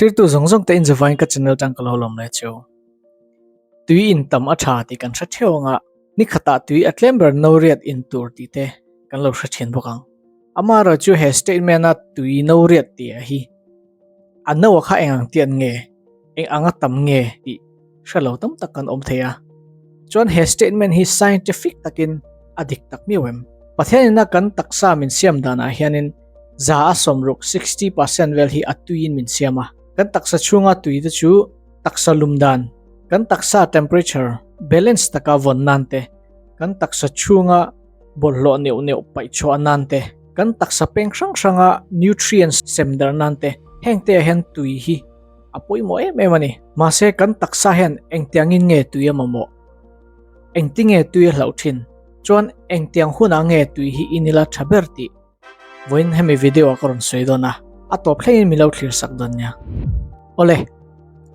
Thirtu zawng zawng te inzavain ka channel tang ka lo lawm leh cheu. Tui in tam a tha tih kan hre theuh anga ni khatah tui a tlem ber no riat in tur tih te kan lo hre thin bawk ang. Amaherawh chu he statement a tui no riat tih ah hi a no a kha eng ang tiat nge, eng anga tam nge tih hre lo tam tak kan awm thei a. Chuan he statement hi scientific takin a dik tak miau em? Pathianina kan taksa min siam danah hianin za a sawmruk, 60%, vel hi a tuiin min siam a. Kan taksa chhunga tui te chu taksa lum dan, kan taksa temperature balance taka vawn nan te, kan taksa chhunga bawlhhlawh neuh neuh paih chhuah nan te, kan taksa peng hrang hranga nutrients sem darh nan te, heng te ah hian tui hi a pawimawh em em a ni. Mahse kan taksa hian engtiangin nge tui a mamawh? Engtinge tui a hlauh thin? Chuan engtiang hunah nge tui hi in ila tha ber tih Vawiin hemi video ah ka rawn sawi dawn a, a tawp thlengin min lo thlir sak dawn nia. Awle,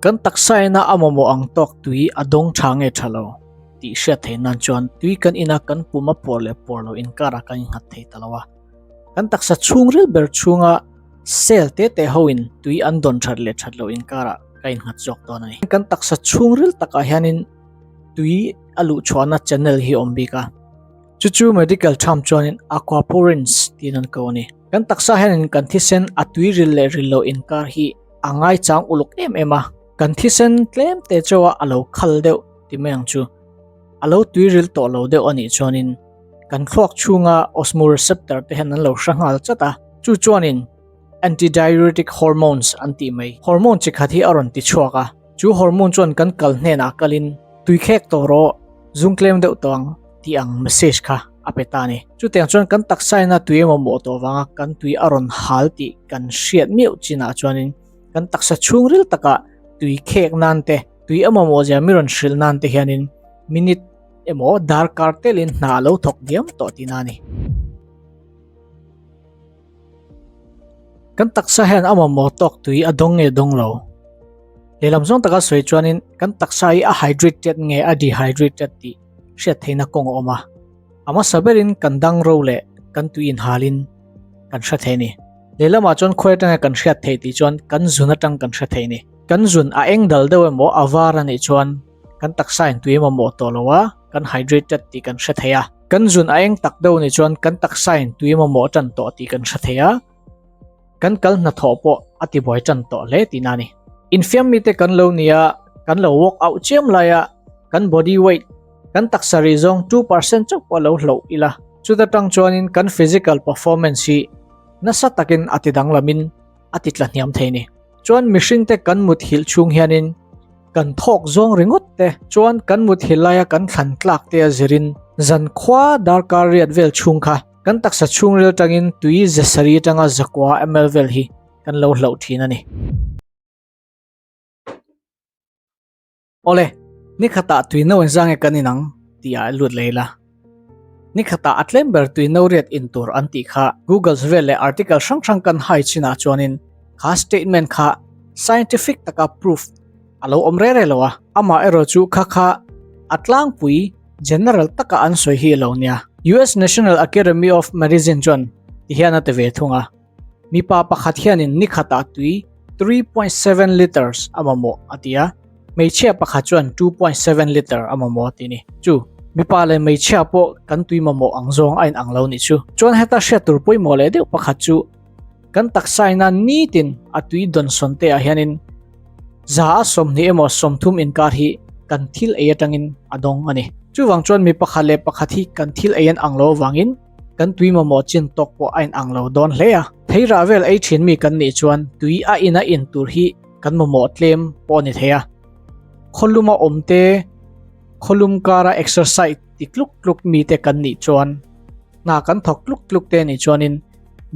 kan taksa ina a mamawh ang tawk tui a dawng tha nge tha lo tih hriat theih nan chuan tui kan ina kan pum a puar leh puar lo inkarah kan innghat thei ta lo a. Kan taksa chhungril ber chhunga cell te te hoin tui an dawn that leh that loh inkarah ka innghat zawk dawn a ni. Kan taksa chhungril takah hianin tui a luhchhuahna channel hi a awm bik a. Chu chu medical term chuanin aquaporins tiin an ko a ni. Kan taksa hianin kan thisen a tui ril leh ril lo inkar hi a ngaichang uluk em em a, kan thisen tlem te chawa a lo khal deuh ti mai ang chu. A lo tui ril tawh lo deuh a nih chuanin kan thluak chhunga osmoreceptor te hian an lo hre nghal chat a, chu chuanin antidiuretic hormones an tih mai. Hormone chi khat hi a rawn ti chhuak a, chu hormone chuan kan kal hnenah kalin tui khek tawh rawh, zung tlem deuh tawh ang. tih ang message kha a pe ta a ni. Chutiang chuan kan taksa ina tui emaw mawh tawh vanga kan tui a rawn hal tih kan hriat miauh chinah chuanin kan taksa chhungril takah tui khek nan te, tui emaw mawhzia mi rawn hrilh nan te hianin minute emaw darkar telin hna a lo thawk diam tawh tihna a ni. Kan taksa hian a mamawh tawk tui a dawng nge dawng lo? Lehlam zawng taka sawi chuanin kan taksa hi a hydrated nge a dehydrated tih hriat theihna kawng a awm a. A hmasa berin kan dang ro leh kan tui inhalin kan hre thei a ni. Lehlamah chuan khawi atanga kan hriat theih tih chuan kan zun atang kan hre thei a ni. Kan zun a eng dal deuh emaw a var a nih chuan kan taksa in tui mamawh tawh lo a, kan hydrated tih kan hre thei a. Kan zun a eng tak deuh nih chuan kan taksa in tui mamawh tan tawh tih kan hre thei a, kan kal hnathawh pawh a tibuai tan tawh hle tihna a ni. Infiam mite kan lo nia, kan lo work out chiam laia kan body weight, kan taksa rih zawng 2% chauh pawh lo hloh ila, chuta tang chuanin kan physical performance hi nasa takin a tidanglamin a ti tla hniam thei ni. Chuan mihringte kan mut hilh chhung hianin kan thawk zawng ringawt te chuan kan mut hilh laia kan thlan tlak te a zirin zan khua darkar riat vel chhung kha kan taksa chhungril tangin tui zasari atanga zakua ml vel hi kan lo hlauh thin a ni. Awle, ni khatah tui no in zange kan inang tih ah lut leh ila. Ni khatah a tlem ber tui no riat in tur an tih kha Googles vel leh article hrang hrang kan hai chinah chuanin kha statement kha scientific taka proof a lo awm re re lo a. Amah erawh chu kha kha a tlangpui general taka an sawi hi a lo nia. US National Academy of Medicine chuan tihian a ti ve thung a. Mipa pakhat hianin ni khatah tui 3.7 litres a mamawh a ti a, hmeichhia pakhat chuan 2.7 litre a mamawh a ti ni. Chu, mipa leh hmeichhia pawh kan tui mamawh ang zawng a inang lo nih chu. Chuan heta hriat tur pawimawh leh deuh pakhat chu kan taksa ina nitin a tui dawnsawn te ah hianin za a 20 emaw 30 inkar hi kan thil ei atangin a dawng a ni. Chuvang chuan mi pakhat leh pakhat hi kan thil ei an ang lo avangin Kan tui mamawh chin tawk pawh a inang lo dawn hle a. Theirah vel ei thin mi kan nih chuan tui a in a in tur hi kan mamawh tlem pawh a ni thei a. Khawlum a awm te, khawlum kara exercise ti tluk tluk mi te kan nih chuan hna kan thawk tluk tluk te nih chuanin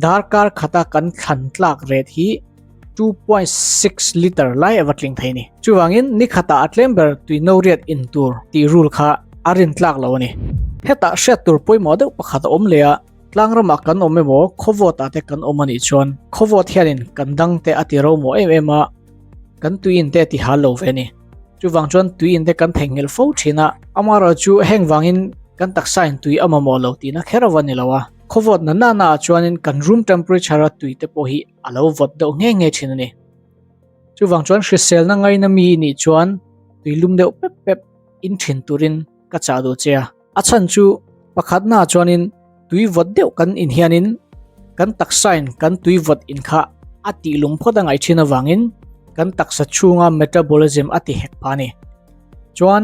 darkar khata kan thlan tlak ret hi 2.6 liter lai a va tling thei ni. Chuvangin ni khatah a tlem ber tui no riat in tur tih rule kha a rin tlak lo a ni. Hetah hriat tur pawimawh deuh pakhat a awm leh a, tlang ramah kan awm emaw khawvawt ah te kan awm a nih chuan khawvawt hianin kan dang te a ti ro maw em em a, kan tui in te a ti hal lo ve a ni. Chuvang chuan tui in te kan theihnghilh fo thin a, amaherawh chu heng vangin kan taksa in tui a mamawh lo tihna kher a va ni lo a. Khawvawt na nana ah chuanin kan room temperature a tui te pawh hi a lo vawt deuh nghe nghe thin a ni. Chuvang chuan hriselna ngaina mi i nih chuan tui lum deuh pep pep in thin turin ka chah duh che a. A chhan chu pakhatnaah chuanin tui vawt deuh kan in hianin kan taksain kan tui vawt in kha a tih lum phawt a ngaih thin avangin kan taksa chhunga metabolism a ti hek phah a ni. Chuan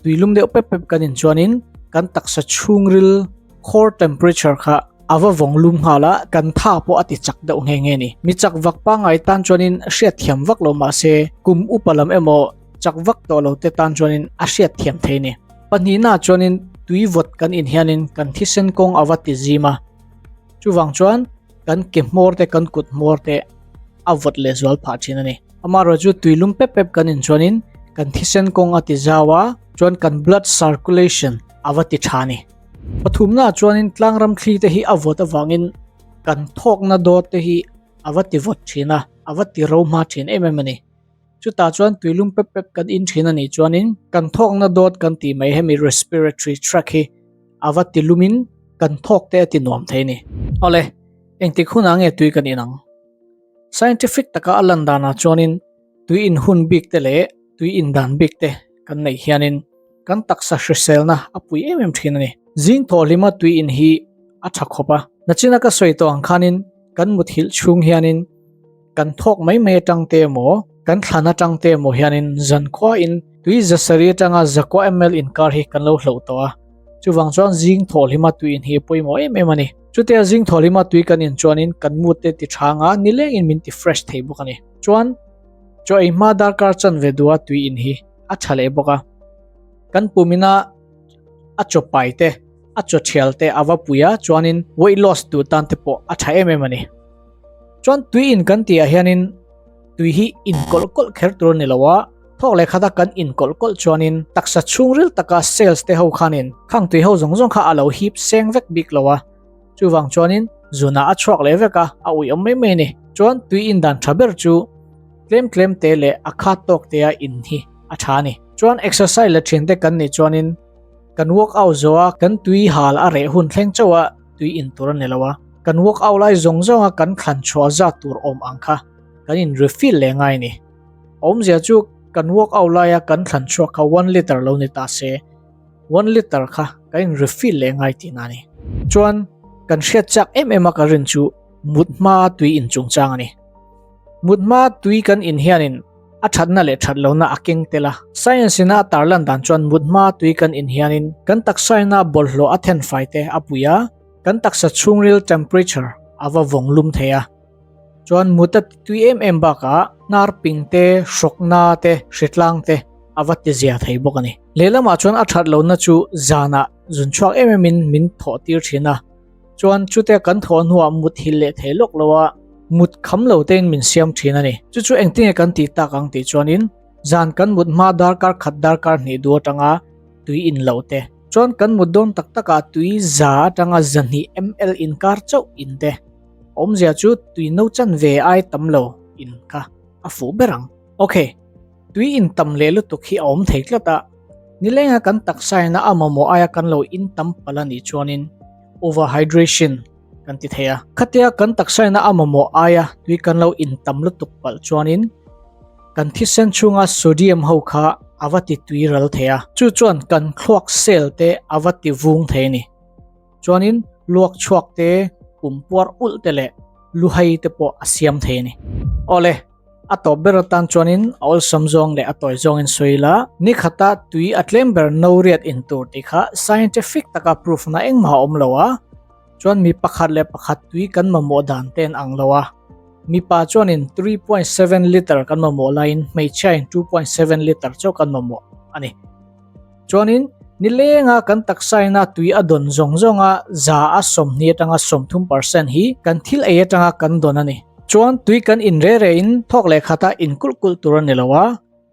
tui lum deuh pep pep kan in chuanin kan taksa chhungril core temperature kha a va vawng lum nghal a, kan tha pawh a ti chak deuh nghe nghe a ni. Mi chak vak pangngai tan chuanin hriatthiam vak lo mahse kum upa lam emaw chak vak tawh lo te tan chuanin a hriatthiam thei a ni. Pahnihnaah chuanin tui vawt kan in hianin kan thisen kawng a va ti zim a, chuvang chuan kan ke hmawr te kan kut hmawr te a vawt leh zual phah thin a ni. Amaherawhchu chu tui lum pep pep kan in chuanin kan thisen kawng a ti zau a, chuan kan blood circulation a va ti tha a ni. Pathumnaah chuanin tlangram thli te hi a vawt avangin kan thawkna dawt te hi a va ti vawt thin a, a va ti ro hma thin em em a ni. Chutah chuan tuilum pep pep kan in thin a nih chuanin kan thawkna dawt kan tih mai hemi respiratory tract hi a va ti lumin kan thawk te a ti nuam thei a ni. Awle, engtik hunah nge tui kan in ang? Scientific taka a lan danah chuanin tui in hun bik te leh tui in dan bik te kan neih hianin kan taksa hriselna a pui em em thin a ni. Zing thawh hlima tui in hi a tha khawp a. Nachina ka sawi tawh ang khanin kan muthilh chhung hianin Kan thawk mai mai atang te emaw, kan thlan atang te emaw hianin zankhuain tui zasari atanga zakua ml inkar hi kan lo hloh tawh a. Chuvang chuan zing thawhhlima tui in hi a pawimawh em em a ni. Chutia zing thawhhlima tui kan in chuanin kan mood te ti tha anga nilengin min ti fresh thei bawk a ni. Chuan chaw ei hma darkar chanve duha tui in hi a tha leh bawk a. Kan pumina a chaw pai te, a chaw thial te a va pui a, chuanin weight loss duh tan te pawh a tha em em a ni. Chuan tui in kan tih ah hianin tui hi in kawlh kawlh kher tur a ni lo a, thawk leh khata kan in kawlh kawlh chuanin taksa chhungril taka cells te ho khanin khang tui ho zawng zawng kha a lo hip seng vek bik lo a, chuvang chuanin zunah a chhuak leh vek a, a ui awm mai mai a ni. Chuan tui in dan tha ber chu tlem tlem te leh a khat tawk te a in hi a tha a ni. Chuan exercise la thin te kan nih chuanin Kan workout zawh a, kan tui hal a reh hun thleng chauh a, tui in tur a ni lo a. Kan workout lai zawng zawng a kan thlan chhuah zat tur awm ang kha kan in refill leh ngai a ni. Awmzia chu kan workout laia kan thlan chhuak kha one litre lo ni ta se, one litre kha kan in refill leh ngai tihna a ni. Chuan kan hriat chak em em a ka rin chu mut hma tui in chungchang a ni. Mut hma tui kan in hianin A thatna leh that lohna a keng tel a. Science ina a tarlan dan chuan mut hma tui kan in hianin kan taksa ina bawlhhlawh a then fai te a pui a, kan taksa chhungril temperature a va vawng lum thei a. Chuan mut a ti tui em em bakah hnar ping te, hrawkna te, hritlang te a va ti zia thei bawk a ni. Lehlamah chuan a that lohna chu zanah zun chhuak em em in min thawh tir thin a. Chuan chutia kan thawh hnuah mut hil leh thei lawk lo a, mut kham lo tein min siam thin a ni. Chu chu engtinge kan tih tak ang tih chuanin zan kan mut hma darkar khat darkar hnih du atanga tui in loh te, chuan kan mut dawn tak takah tui za atanga zahnih ml inkar chauh in te, awmzia chu tui no chanve ai tam lo in kha a fuh ber ang. Ok. Tui in tam leh lutuk hi a awm thei tlat a, nilenga kan taksaina a mamawh aia kan lo in tam palh a nih chuanin overhydration kan ti thei a. Khatia kan taksaina a mamawh aia tui kan lo in tam lutuk palh chuanin kan thisen chhunga sodium ho kha a va ti tui ral thei a, chu chuan kan thluak cell te a va ti vung thei a ni. Chuanin luak chhuak te, pum puar ulh te leh luhai te pawh a siam thei a ni. Awle. A tawp ber atan chuanin a awlsam zawng leh a tawi zawngin sawi ila, ni khata tui a tlem ber no riat in tur tih kha scientific taka proof na engmah a awm lo a, chuan mi pakhat leh pakhat tui kan mamawh dan te an ang lo a, mipa chuanin 3.7 litre kan mamawh laiin hmeichhiain 2.7 litre chauh kan mamawh a ni. Chuanin nilenga kan taksaina tui a dawn zawng zawnga za a 20 atanga 30 percent hi kan thil ei atanga kan dawn a ni. Chuan tui kan in re re in thawk leh khata in kulh kulh tur a ni lo a,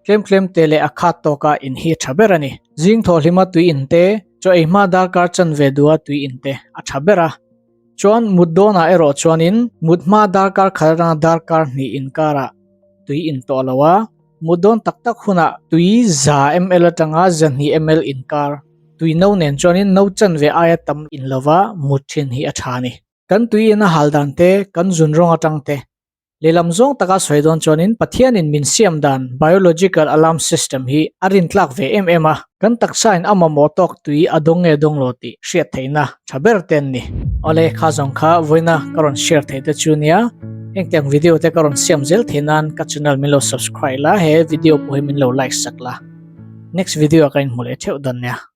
tlem tlem te leh a khat tawka in hi a tha ber a ni. Zing thawh hlima tui in te, chaw ei hma darkar chanve duha tui in te a tha ber a. Chuan mut dawnah erawh chuanin mut hma darkar khat atanga darkar hnih inkarah tui in tawh lo a, Mut dawn tak tak hunah tui za ml atanga 200 ml inkar tui no nen chuanin no chanve aia tam in lova mut thin hi a tha a ni. Kan tui in a hal dan te, kan zun rawng atang te. Lehlam zawng taka sawi dawn chuanin Pathianin min siam dan biological alarm system hi a rintlak ve em em a, kan taksain a mamawh tawk tui a dawng nge dawng lo tih hriat theihna tha ber te an ni. Awle, kha zawng kha vawiina ka rawn share theih te chu nia, hengtiang video te ka rawn siam zel theih nan ka channel min lo subscribe la, he video pawh hi min lo like sak la. Next video ah ka inhmu leh theuh dawn nia.